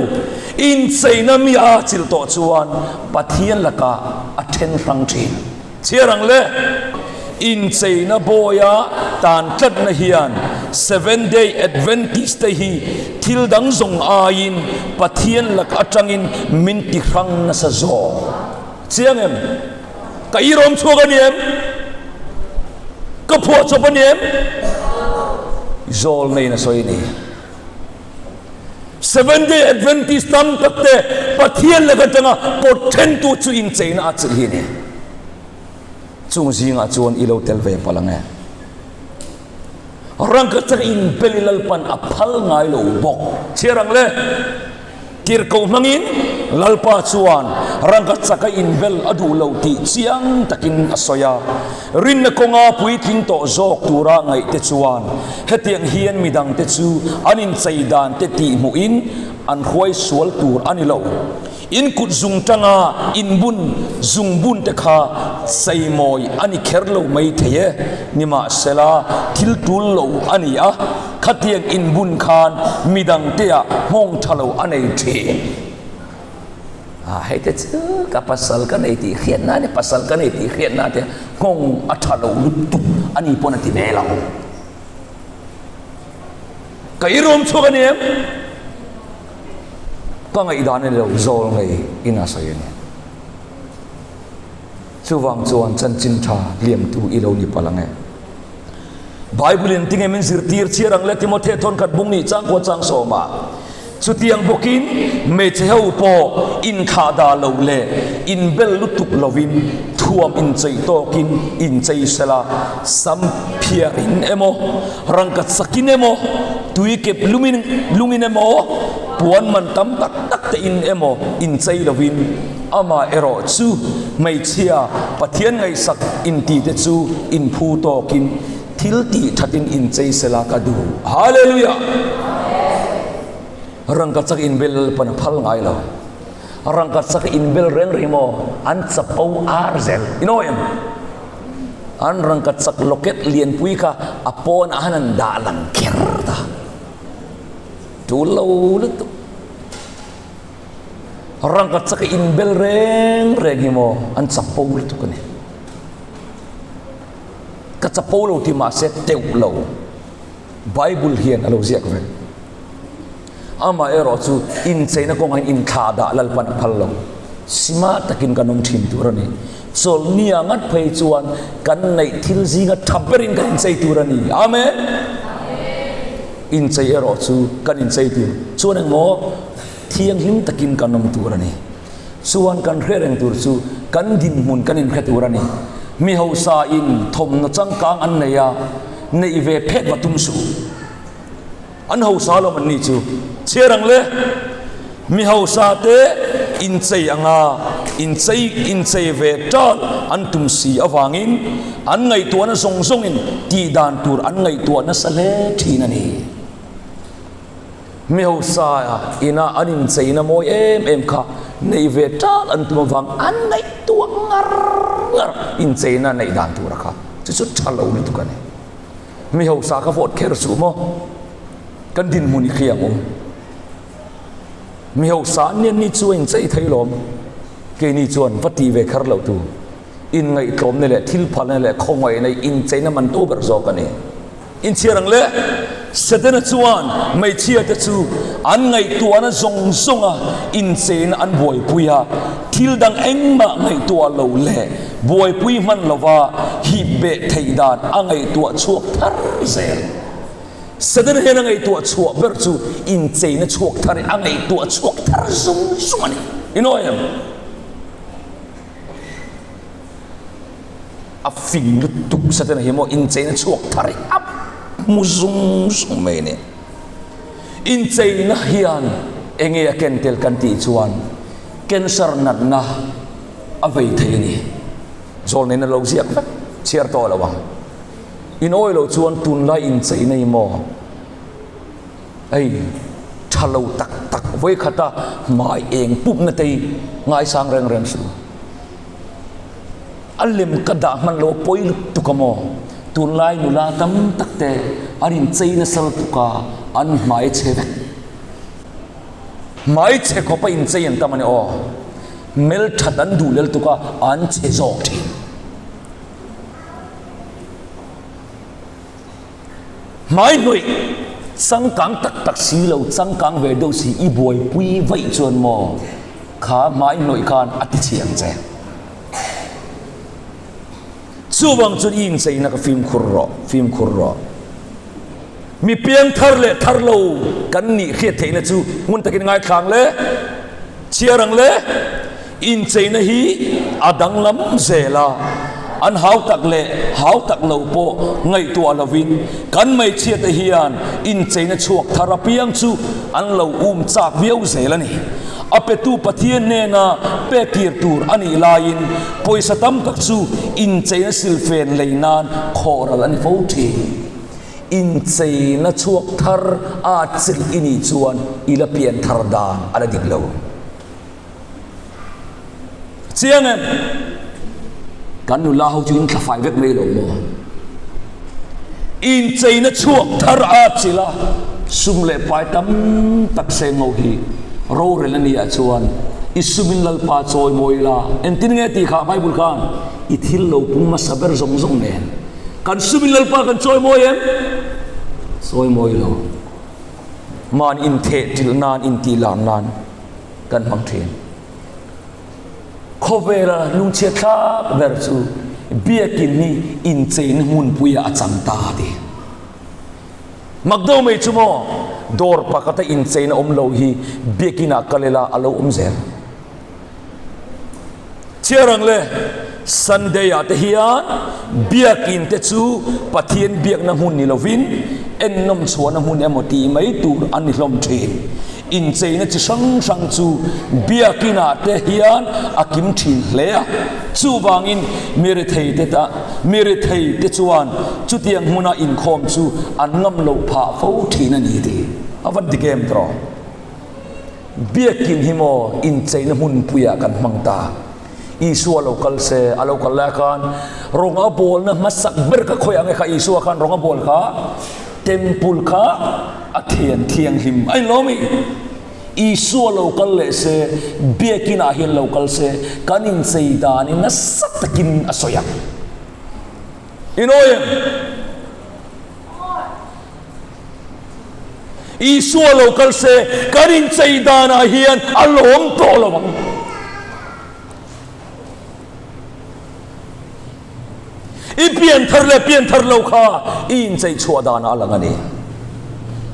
A: incheina mi a chilh tawh chuan Pathian lakah a then hrang thin. Chhiar ang le, incheina bawia tan tlatna hian Seventh Day Adventist te hi thil dang zawng aiin Pathian lak atangin min ti hrang nasa zawk. Chiang em? Ka irawm chhuak a ni em? Ka phuah chawp a ni em? Zawl neiin a sawi a ni. Seventh Day Adventist tam tak te Pathian lak atanga pawt thentu chu incheina a chilh hi a ni. Chung zingah chuan i lo tel ve palh ang e. Rangkachak inbel i Lalpan a phal ngai lo bawk. Chhiar ang le. Tirhkoh hmangin Lalpa chuan rangkachaka inbel a duh lo tih chiang takin a sawi a. Rinna kawnga puitling tawh zawk tura ngaihte chuan hetiang hian midangte chu an inchei dante tihhmuhin an hruai sual tur a ni lo. In kut zung tanga inbun zungbunte kha cheimawi a ni kher lo mai thei e. Nimahsela, thil tul lo a ni a, khatiang inbun khan midangteah nghawng tha lo a nei thin. A, hei te chu ka pasal ka nei tih hriatna a ni, pasal ka nei tih hriatna te nghawng a tha lo lutuk a ni pawn a ti ve lo. Ka irawm chhuak a ni em? Ka ngaihdan a ni lo, zawl ngei in a sawi a ni. Chuvang chuan chanchin tha hliamtu i lo ni palh ang e. Bible in tinge min zirtir chhiar ang le Timothy thawnkhat bung nih changkua chang sawmah chutiang bawkin hmeichhe ho pawh inthlah dah lo leh inbel lutuk lovin thuam inchei tawkin inchei sela sam phiarin emaw rangka chakin emaw tui kep lumin lungin emaw puan man tam tak tak te in emaw inchei lovin Amah erawh chu hmeichhia Pathian ngaihsak intite chu inphu tawkin thil tih thatin inchei sela ka duh. Hallelujah! Rangka chak inbel Lalpan a phal ngai lo. Rangka chak inbel reng reng maw an chapo ar zel. I know em? An rangka chak locket lianpui kha a pawn ah han an dah lang kher ta. Tul lo lutuk. Rangka chak inbel reng reng hi maw an chapo lutuk a ni. Ka chapo lo ti mahse teuh lo. Bible hian a lo ziak vek. Amah erawh chu incheina kawngah hian inthlah dah Lalpan a phal lo. Sima takin kan awm thin tur a ni. Chawlhnia ngat phei chuan kan neih thil zinga tha berin kan inchei tur a ni. Amen. Inchei erawh chu kan inchei tur chuan engmaw Thianghlim takin kan awm tur a ni. Chuan kan hre reng tur chu kan dinhmun kan inhre tur a ni. Mi hausa in thawmhnaw changkang an nei a, neih ve phet va tum suh. An hausa lawm an ni chu. Chhiar ang le. Mi hausa te inchei anga inchei inchei ve tal an tum si avangin an ngaihtuahna zawng zawngin tihdan tur an ngaihtuah nasa hle thin a ni. Mi hausa ina an incheina mawi em em kha neih ve ṭal an tum avang an ngaihtuah ngar ngar incheina neih dan tura kha chu chu ṭha lo lutuk a ni. Mi hausa kha vote kher suh maw? Kan dinhmun i hria ang u. Mi hausa an nian ni chu a inchei thei lawm. Keini chuan va tih ve kher loh tur. Inngaihtlawmna leh thilphalna leh khawngaihna hi incheina man to ber zawk a ni. Inchhiar ang le, Setana chuan hmeichhiate chu an ngaihtuahna zawng zawnga incheina an buaipui a, thil dang engmah ngaihtuah lo leh buaipui hman lova hip beh theih dan a ngaihtuah chhuak thar zel. Setana hian a ngaihtuah chhuah ber chu incheina chhuak thar hi a ngaihtuah chhuak thar zung zung a ni. Inawih em? A fing lutuk Satana hi maw incheina chhuak thar hi a hmu zung zung mai a ni. Incheina hian enge a ken tel kan tih chuan cancer natna a vei thei a ni. Zawlneina lo ziak vek chhiar tawh lo ang. In awi loh chuan tunlai incheina hi maw hei tha lo tak tak vawikhata hmai eng pupna te hi ngaisang reng reng suh. A lem ka dah hman lo a pawi lutuk a maw? Tunlai nula tam tak te an inchei nasa lutuk a, an hmai chhe vek. Hmai chhe khawpa inchei an tam a ni aw. Hmelthat an duh lel tuk a, an chhe zawk thin. Hmai hnawih changkang tak tak si lo, changkang ve deuh si i buaipui vaih chuan maw kha hmai hnawih khan a ti chhi ang che. Chuvang chuan i incheina ka fimkhur rawh, fimkhur rawh. Mi piang thar leh thar lo kan nih hriat theihna chu hmun takin ngaithla ang le, chhiar ang le. Incheina hi a danglam zel a, an hautak leh hautak lo pawh ngaihtuah lovin kan hmeichhiate hian incheina chhuak thar apiang chu an lo um chak viau zel a ni. A petu Pathian hnena pek kir tur a nih laiin pawisa tam tak chu incheina silfen lei nan khawhral a ni fo thin. Incheina chhuak thar a chilh i nih chuan i la pian thar dan a la dik lo. Chiang em? Kan nula ho chu in thlafai vek mai lo maw? Incheina chhuak thar a chila sum leh pai tam tak seng ho hi rorel a ni ah chuan i sumin Lalpa chawi mawi la engtin nge tih kha Bible khan i thil lo pung hmasa ber zawng zawng nen kan sumin Lalpa kan chawi mawi em? Chawi mawi lo. Mahni intheh ṭilh nan intih lar nan kan hmang ṭhin. Khawvela lungchhiat thlak ber chu biakin hi incheina hmunpuiah a chang ta a ti. Mak deuh mai chu maw, dawr pakhata incheina awm lo hi biakinah kal ila a lo awm zel. Chhiar ang le, Sunday ah te hian biakin te chu Pathian biakna hmun ni lovin ennawm chhuahna hmun emaw tih mai tur a ni hlawm thin. Incheina chi hrang hrang chu biakin ah te hian a kim thin hle a, chuvangin mi rethei te ta mi rethei te chuan chutiang hmuna inkhawm chu an ngam loh phah fo thin a ni tih a va dik em tawh. Biakin hi maw incheina hmunpuiah kan hmang ta. Isua lo kal se, a lo kal lai khan rawng a bawlna hmasak ber ka khawi ang e kha Isua khan rawng a bawl kha temple kha a thian thianghlim a inlo mi. Isua lo kal leh se, biakinah hian lo kal se, kan inchei danin nasa takin a sawi ang. Inawi em? Isua lo kal se kan inchei danah hian a lawm tawh lo ang. I pianthar leh pianthar lo kha i inchei chhuah danah a lang a ni.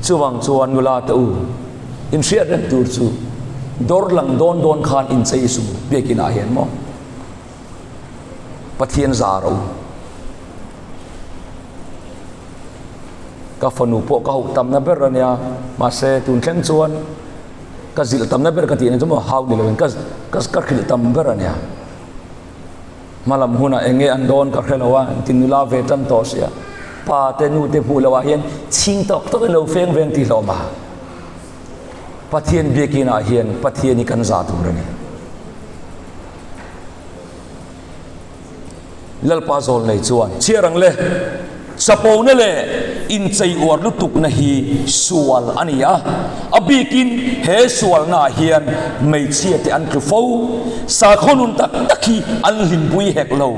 A: Chuvang chuan nula te u, inhriat reng tur chu dawr lang dawn dawn khan inchei su biakinah hian maw? Pathian zar a u. Ka fanu pawh ka hauh tamna ber a nia, mahse tun thleng chuan ka zilh tamna ber ka tih na chu maw hau ni lovin ka ka ka hrilh tam ber a nia. Hmalam hunah eng nge an dawn ka hre lo a, engtin nula ve tan tawh sia, pa te nu te hmuh loh ah hian chhing tawk tawk in lo feng veng tih hlawm a. Pathian biakin ah hian Pathian hi kan zah tur a ni. Lalpa zawlnei chuan chhiar ang le, chapona leh inchei uar lutukna hi sual a ni a, a bikin he sualnaah hian hmeichhiate an tlu fo. Sakhaw nun tak tak hi an hlimpui hek lo.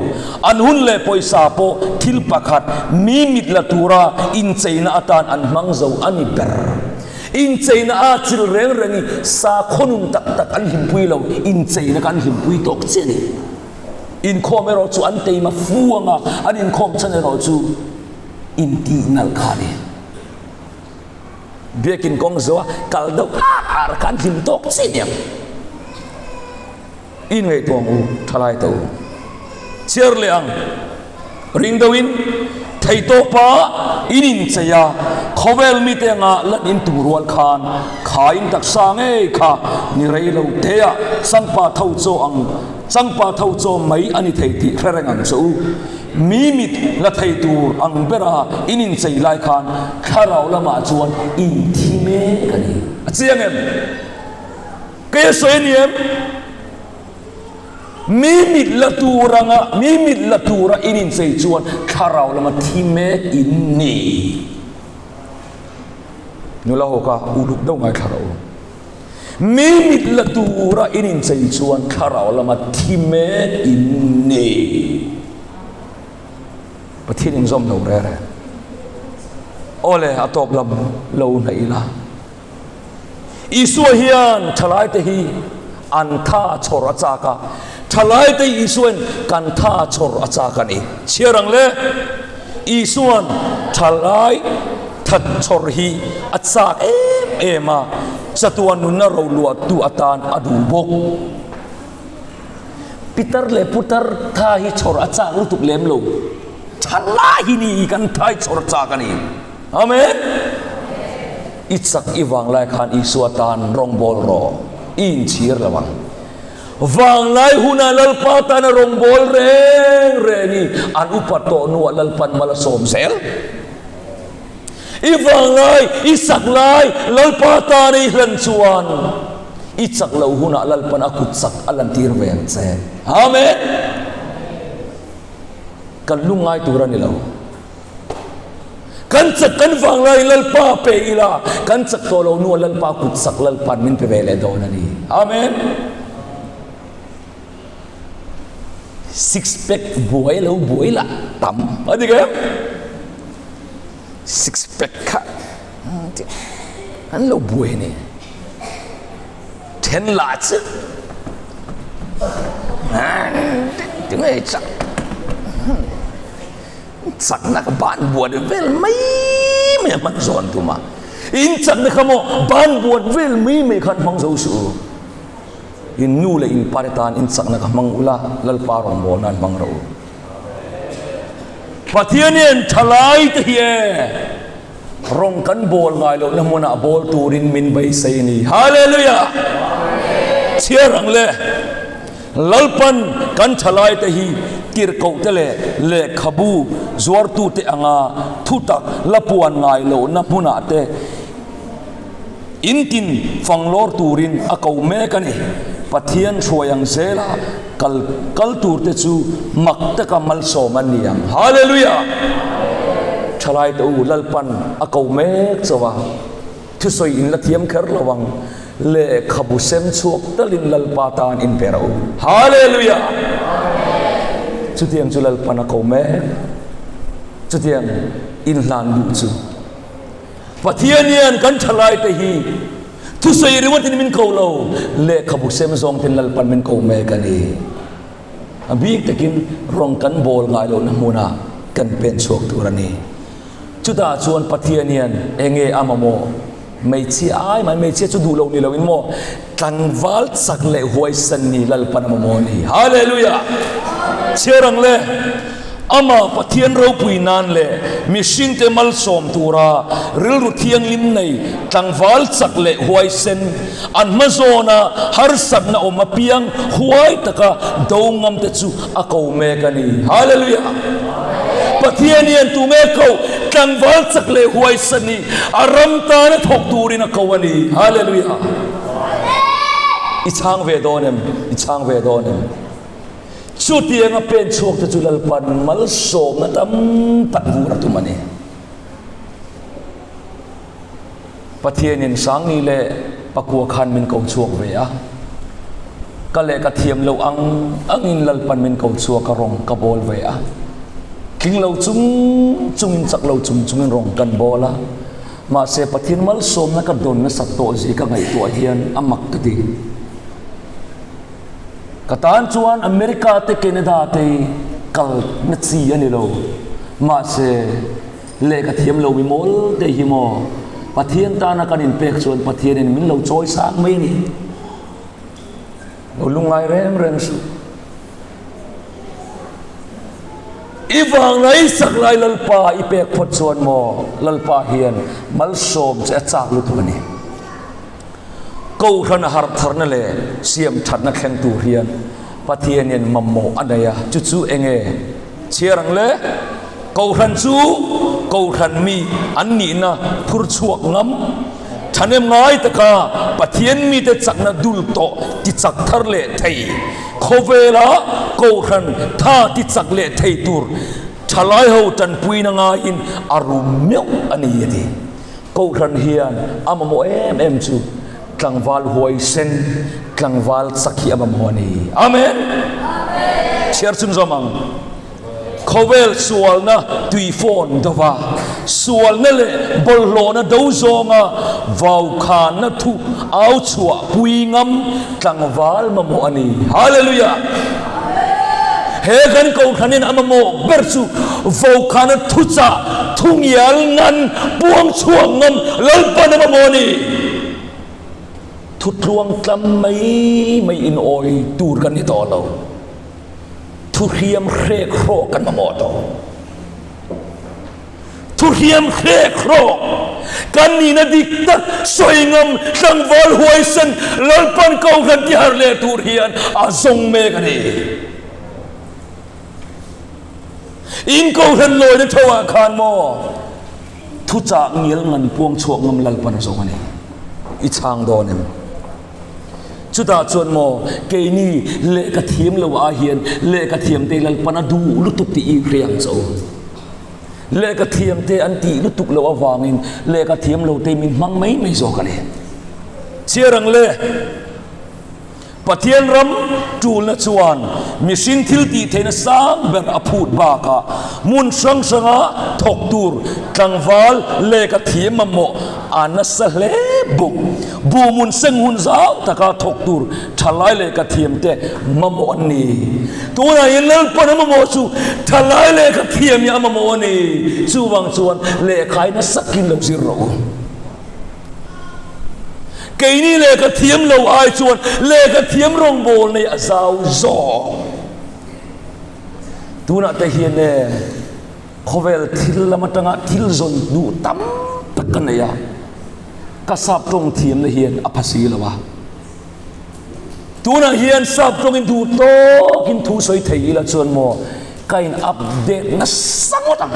A: An hun leh pawisa pawh thil pakhat mi mit la tura incheina atan an hmang zo a ni ber. Incheina a chil reng reng i sakhaw nun tak tak an hlimpui lo, incheina kha an hlimpui tawk chiah a ni. Inkhawm erawh chu an teima fu ang a, an inkhawm chhan erawh chu intih nalh kha a ni. Biakin kawng zo a kal deuh ar ar kha an hlim tawk chiah a ni ang. I ngaihtuah ang u, thalai ta u. Chhiar leh ang. Ring deuhin theitawpa in inchei a, khawvel mite anga lan in tum rual khan kha in taksa ngei kha ni rei lo te a changpa tho chaw ang changpa tho chaw mai a ni thei tih hre reng ang che u. Mi mit la thei tur ang bera in inchei lai khan thlarau lamah chuan in thi mek a ni. A chiang em? Kei a sawi a ni em? Mi mit la tur anga mi mit la tura in inchei chuan thlarau lama thi mek in ni. Nula ho kha uluk deuh ngai thlarau. Mi mit la tura in inchei chuan thlarau lama thi mek in ni. Pathian inzawm lo re re. Awle a tawp lam lo hnaih ila. Isua hian thalaite hi an tha chhawr a chak a, thalaite hi Isuain kan tha chhawr a chak a ni. Chhiar ang le, Isuan thalai that chhawr hi a chak em em a, chatuan nunna roluahtu atan a duh bawk. Pitar leh putar tha hi chhawr a chak lutuk lem lo, thalai hi ni kan thai chhawr chak a ni. Amen! I chak i vanglai khan Isua tan rawngbawl rawh, i inchhir lo ang. Vanglai huna Lalpa tana rawngbawl reng reng i an upa tawh hnuah Lalpan mal a sawm zel. I vanglai, i chak lai Lalpa tana i hlan chuan i chak loh hunah Lalpan a kut chak a lantir ve ang che. Amen! Kan lungngai tur a ni lo. Kan chak kan vanglai Lalpa pe ila, kan chak tawh lo hnuah Lalpa kut sak Lalpa'n min pe ve leh dawn a ni. Amen. Six pack buai lo buai lah tam a dik em? Six pack kha an lo buai a ni. Then lah chu. Tinge i chak? Chakna ka ban buat vel mai mai a hman zawn tum a. In chakna kha maw ban buat vel mai mai khan hmang zo suh u. In nu leh in pa te tan in chakna kha hmang ula, Lalpa rawngbâwl nan hmang rawh u. Pathian hian thalai te hi e rawng kan bawl ngai lohna hmunah bawl turin min beisei a ni. Hallelujah! Chhiar ang le, Lalpan kan thalai te hi tirhkoh te leh lehkhabu zuartute anga thutak la puan ngai lohna hmunah te In tin fang lawr turin a ko mek a ni. Pathian hruai ang zela kal kal turte chu mak taka malsawm an ni ang. Hallelujah! Thalai te u, Lalpan a ko mek chauh a, thusawi in la thiam kher lo ang, lehkhabu sem chhuak talin Lalpa tan in pe rawh u. Hallelujah! Chutiang chu Lalpan a ko mek, chutiang inhlan duh chu. Pathian hian kan thalaite hi thusawi ringawtin min ko lo, lehkhabu sem zawngten Lalpan min ko mek a ni. A bik takin rawng kan bawl ngai lohna hmunah kan pen chhuak tur a ni. Chutah chuan Pathian hian enge a mamawh? Hmeichhia ai mai, hmeichhia chu duh lo ni loin maw tlangval chak leh huaisan ni Lalpan a mamawh a ni. Hallelujah! Chhiar ang le! Amah Pathian ropui nan leh mihringte malsawm tura rilru thianghlim nei tlangval chak leh huaisen, an hma zawna harsatna awm apiang huai taka do ngamte chu a ko mek a ni. Hallelujah! Pathian hian tunge ko tlangval chak leh huaisen hi a ram tana thawk turin a ko a ni. Hallelujah! I chhang ve dawn em? I chhang ve dawn em? Chutianga pen chhuakte chu Lalpan malsawmna tam tak vur a tum a ni. Pathianin Sangni leh Pakua khan min ko chhuak ve a, ka leh ka thiam loh ang angin Lalpan min ko chhuak a rawng ka bawl ve a, tling lo chung chungin chak lo chung chungin rawng kan bawl a, mahse Pathian malsawmna ka dawn nasat tawh zia ka ngaihtuah hian a mak ka ti. Ka tan chuan America te Canada te kal na chi a ni lo. Mahse, lehkha thiam lo mi mawl te hi maw Pathian tana kan inpek chuan Pathianin min lo chawi sang mai a ni. Lo lungngai reng reng suh. I vanglai sak lai Lalpa i pek phawt chuan maw Lalpa hian malsawm che a chak lutuk a ni. Kohhran a harh tharna leh siam thatna thleng tur hian Pathianin mamawh a nei a, chu chu eng nge? Chhiar ang le, Kohhran chu Kohhran mi an nihna phur chhuak ngam, thahnem ngai taka Pathian mite chakna dul tawh ti chak thar leh thei, khawvela Kohhran tha ti chak leh thei tur thalaiho tanpuina ngaiin a rum meuh a ni a ti. Kohhran hian a mamawh em em chu tlangval huaisen, tlangval chak hi a mamawh a ni. Amen! Chhiar chhun zawm ang. Khawvel sualna tuifawn dova, sualna leh bawlhhlawhna do zawnga vaukhanna thu au chhuah pui ngam tlangval mamawh a ni. Hallelujah! He kan Kohhranin a mamawh ber chu Vokhana thuchah thu ngial ngan puang chhuak ngam Lalpan a mamawh a ni. Thu tluang tlam mai mai in awi tur kan ni tawh lo. Thu hriam hrek hrawk kan mamawh tawh. Thu hriam hrek hrawk kan nihna dik tak sawi ngam tlangval huaisen Lalpan Kohhran tihar leh tur hian a zawng mek a ni. In Kohhran lawina tho ah khan maw thuchah ngial ngan puang chhuak ngam Lalpan a zawng a ni. I chhang dawn em? Chutah chuan maw keini lehkha thiam lo ah hian lehkha thiam te Lalpan a duh lutuk tih i hre ang che u. Lehkha thiam te an tih lutuk loh avangin lehkha thiam lo te min hmang mai mai zawk a ni. Chhiar ang le. Pathian ram tulna chuan mihring thil tih theihna sang ber a phut bakah hmun hrang hranga thawk tur tlangval lehkha thiam mamawh a nasa hle. bawk. Buhmun seng hun zau taka thawk tur thalai lehkha thiamte mamawh an ni. Tunah hian Lalpan a mamawh chu thalai lehkha thiam hi a mamawh a ni. Chuvang chuan lehkha hi nasa takin lo zir rawh u. Keini lehkha thiam lo ai chuan lehkha thiam rawngbawlna hi a zau zawk. Tunah te hian e khawvel thil lam atanga thil zawn duh tam tak ka nei a, ka sap tawng thiamna hian a pha si lo a. Tunah hian sap tawngin duh tawkin thu sawi thei ila chuan maw ka in update nasa ngawt ang.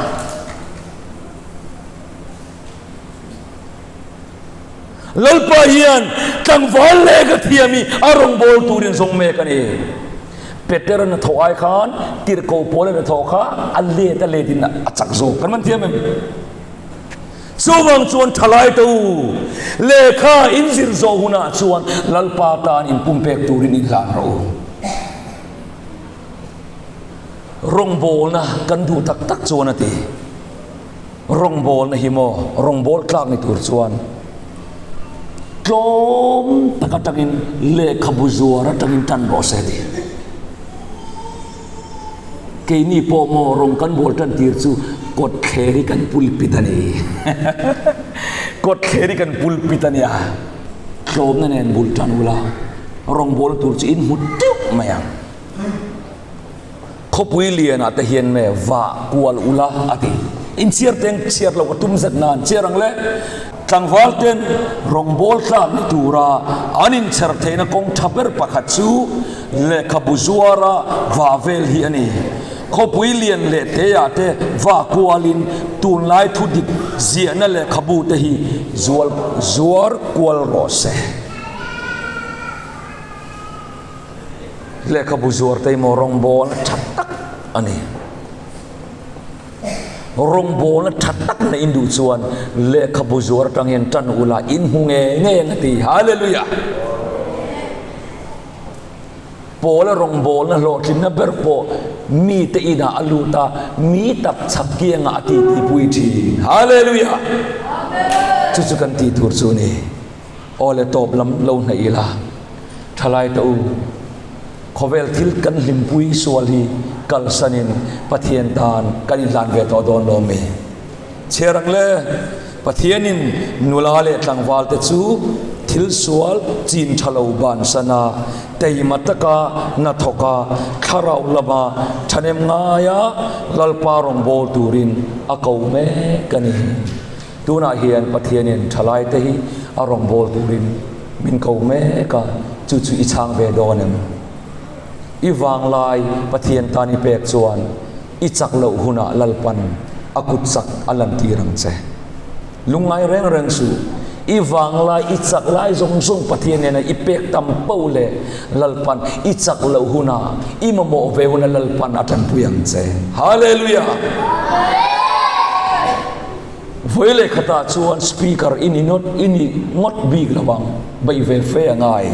A: Lalpa hian tlangval lehkha thiam hi a rawngbâwl turin zawng mek a ni. Peter-a'n a thawh ai khan tirhkoh Paul-a'n a thawh kha a let a letin a chak zawk. Kan man thiam em? Chuvang chuan thalai te u, lehkha in zir zawh hunah chuan Lalpa tan inpumpek turin inhlan rawh u. Rawngbâwlna kan duh tak tak chuan a ti. Rawngbawlna hi maw rawngbâwl tlâk ni tur chuan tlâwm tak aṭangin lehkhabu zuar aṭangin ṭan rawh se ti. Keini pawh maw rawng kan bawl ṭan tir chu kawtthler hi kan pulpit a ni. Kawtthler hi kan pulpit a nia. Tlâwmna nen bul ṭan ula rawngbâwl tur chu in hmu teuh mai ang. Khawpui lianah te hian me vah kual ula a ti. Inchhiar teng chhiar lo ka tum zet nan chhiar ang le. Tlangval ten rawngbâwl tlak ni tura an inchher theihna kawng tha ber pakhat chu lehkhabu zuara vah vel hi a ni. Khawpui lian leh teah te vah kualin tunlai thu dik ziahna lehkhabu te hi zual zuar kual rawh se. Lehkhabu zuar te emaw rawngbawlna tha tak a ni. Rawngbawlna tha tak na in duh chuan lehkhabu zuar atang hian tan ula in hmu nge nge ang a ti. Hallelujah! Pawla rawngbawlna hlawhtlinna ber pawh mite inah a lut a, mi tak chhak kiangah a titipui thin. Hallelujah! Chu chu kan tih tur chu a ni. Aw le tawp lam lo hnaih ila, thalai te u, khawvel thil kan hlimpui sual hi kalsanin Pathian tan kan inhlan ve tawh dawn lo mi? Chhiar ang le, Pathianin nula leh tlangval te chu thil sual chin tha lo bansan a, teima taka na thawk a, thlarau lama thahnem ngaia Lalpa rawngbâwl turin a ko mek a ni. Tunah hian Pathianin thalaite hi a rawngbâwl turin min ko mek a, chu chu i chhang ve dawn em? I vanglai Pathian tan i pek chuan i chak loh hunah Lalpan a kut chak a lantir ang che. Lungngai reng reng suh, i vanglai i chak lai zawng zawng Pathian nena i pek tam poh leh Lalpan i chak loh hunah i mamawh ve hunah Lalpan a tanpui ang che. Hallelujah! Vawi leh khatah chuan speaker i ni ngawt i ni ngawt bik lo ang, beih ve fe a ngai.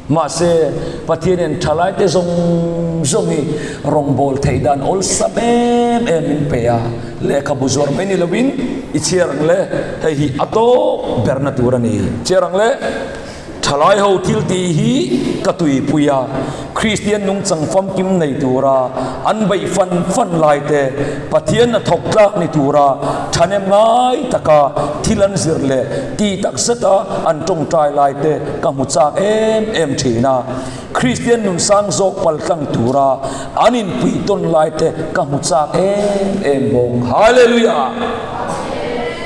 A: Mahse, Pathianin thalaite zawng zawng hi rawngbâwl theih dan awlsam em em min pe a, lehkhabu zuar mai ni lovin i chhiar ang le, hei hi a tawp berna tur a ni. Chhiar ang le. Thalai ho thil tih hi ka tuipui a, Kristian nungchang famkim nei tura an beih fan fan lai te, Pathian a thawk tlak ni tura thahnem ngai taka thil an zir leh tih tak zeta an tawngtai lai te ka hmu chak em em thin a. Kristian nun sang zawk paltlang tura an inpuih tawn lai te ka hmu chak em em bawk. Hallelujah!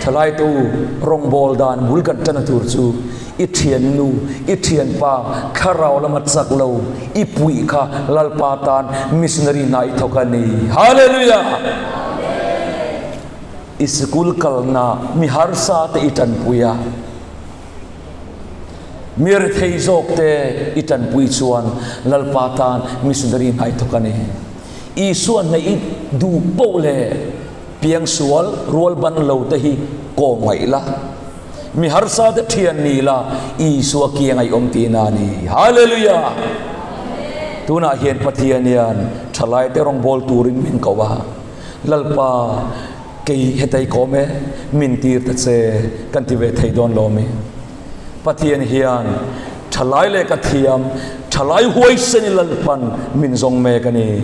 A: Thalai te u, rawngbâwl dan bul kan ṭana tur chu I thiannu, i thianpa, thlarau lama chak lo, i puih kha Lalpa tan missionary hna i thawk a ni. Hallelujah! I sikul kalna mi harsa te i tanpui a, mi rethei zawk te i tanpui chuan Lalpa tan missionary hna i thawk a ni. Isua hnaih i duh poh leh piangsual rual ban lo te hi kawm ngaih la. Mi harsa te thian ni la, Isua kiang a i awm tihna a ni. Hallelujah! Tunah hian Pathian hian thalaite rawngbâwl turin min ko a, Lalpa, kei hetei kawm e, min tir ta che, kan ti ve thei dawn lo mi? Pathian hian thalai lehkha thiam, thalai huaisen i Lalpan min zawng mek a ni.